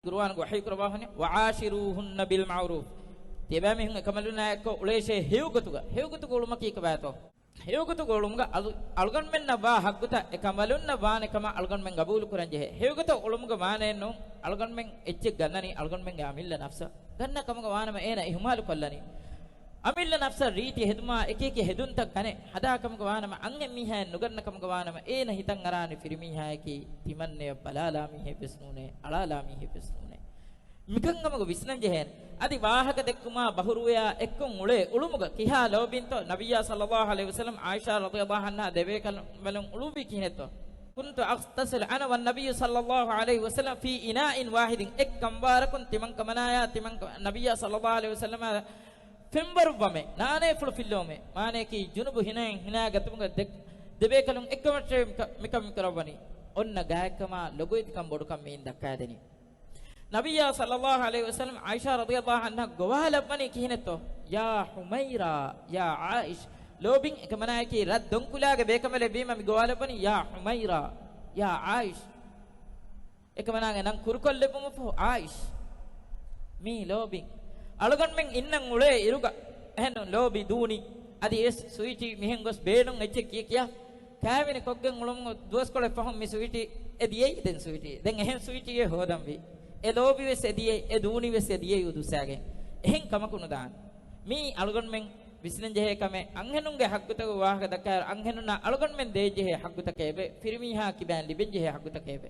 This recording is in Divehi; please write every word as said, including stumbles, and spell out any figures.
ޤުރުއާނުގެ ވަޙީ ކުރައްވާފަ ވަނީ، "وعاشروهن بالمعروف." ތިޔަބައިމީހުން އެކަނބަލުންނާ އެއްކޮށް އުޅޭށޭ ހެޔޮގޮތުގަ. ހެޔޮގޮތުގަ އުޅުމަކީ ކޮބާތޯ؟ ހެޔޮގޮތުގަ އުޅުމުގަ އަޅު-، އަޅުގަނޑުމެންނަށް ވާ ޙައްޤުތައް އެކަނބަލުންނަށް ވާނެ ކަމަށް އަޅުގަނޑުމެން ގަބޫލު ކުރަން ޖެހޭ. ހެޔޮގޮތަށް އުޅުމުގެ މާނައެއް ނޫން އަޅުގަނޑުމެން އެއްޗެއް ގަންނަނީ އަޅުގަނޑުމެންގެ އަމިއްލަ ނަފްސަށް. ގަންނަ ކަމުގަ ވާނަމަ އޭނަ އިހުމާލު ކޮށްލަނީ. އަމިއްލަ ނަފްސަށް ރީތި ހެދުމާ އެކިއެކި ހެދުންތައް ގަނެ ހަދާ ކަމުގަ ވާނަމަ އަންހެން މީހާއެއް ނުގަންނަ ކަމުގަ ވާނަމަ އޭނަ ހިތަށް އަރާނެ ފިރިމީހާޔަކީ ތިމަންނަޔަށް ބަލާލާ މީހެއްވެސް ނޫނޭ، އަޅާލާ މީހެއްވެސް ނޫނޭ. މިކަންކަމުގަ ވިސްނަން ޖެހޭނެ. އަދި ވާހަކަ ދެއްކުމާ ބަހުރުވެޔާ އެއްކޮށް އުޅޭ އުޅުމުގަ ކިހާ ލޯބިންތޯ ނަބިއްޔާ ޞައްލައްލާހު ޢަލައިހި ވަސައްލަމް ޢާއިޝާ ރަޟިޔައްލާހު ޢަންހާ ދެބޭކަލުން އުޅުއްވީ ކިހިނެއްތޯ؟ كنت أغتسل أنا والنبي صلى الله عليه وسلم في إناء واحد. އެއް ކަނބާރަކުން ތިމަންކަމަނާޔާ ތިމަން ނަބިއްޔާ ޞައްލައްލާހު ޢަލައިހި ވަސައްލަމާ ފެންވަރުއްވަމޭ، ނާނޭފުޅު ފިއްލަވުމޭ. މާނަޔަކީ ޖުނުބު ހިނައިން ހިނާ ގަތުމުގަ ދެ-، ދެބޭކަލުން އެއްކަމަށޭ މިކަ-، މިކަން މިކުރައްވަނީ. އޮންނަ ގާތްކަމާ ލޮބުވެތިކަން ބޮޑުކަން މިއިން ދައްކާދެނީ. ނަބިއްޔާ ޞައްލައްލާހު ޢަލައިހި ވަސައްލަމް ޢާއިޝާ ރަޟިޔައްލާހު ޢަންހާ ގޮވާލައްވަނީ ކިހިނެއްތޯ؟ يا حميرة يا عائش. ލޯބިން އެކަމަނާޔަކީ ރަށް ދޮންކުލާގެ ބޭކަނބަލެއް ވީމަ މި ގޮވާލައްވަނީ يا حميرة يا عائش. އެކަމަނާގެ ނަން ކުރުކޮށްލެއްވުމަށްފަހު ޢާއިޝް. މީ ލޯބިން. އަޅުގަނޑުމެން އިންނަން އުޅޭ އިރުގަ އެހެން ލޯބި ދޫނި. އަދި އެސް ސުވީޓީ މިހެން ގޮސް ބޭނުން އެއްޗެއް ކިޔަ ކިޔާ ކާވެނި ކޮށްގެން އުޅުމުން ދުވަސްކޮޅެއް ފަހުން މި ސުވީޓީ އެ ދިޔައީ ދެން ސުވީޓީ. ދެން އެހެން ސުވީޓީއެއް ހޯދަންވީ. އެ ލޯބިވެސް އެ ދިޔައީ، އެ ދޫނިވެސް އެ ދިޔައީ އުދުއްސާގެން. އެހެން ކަމަކު ނުދާން. މީ އަޅުގަނޑުމެން ވިސްނަންޖެހޭ ކަމެއް. އަންހެނުންގެ ޙައްޤުތަކުގެ ވާހަކަ ދައްކާއިރު އަންހެނުންނަށް އަޅުގަނޑުމެން ދޭންޖެހޭ ޙައްޤުތަކެއް އެބެ. ފިރިމީހާ ކިބައިން ލިބެންޖެހޭ ޙައްޤުތަކެއް އެބެ.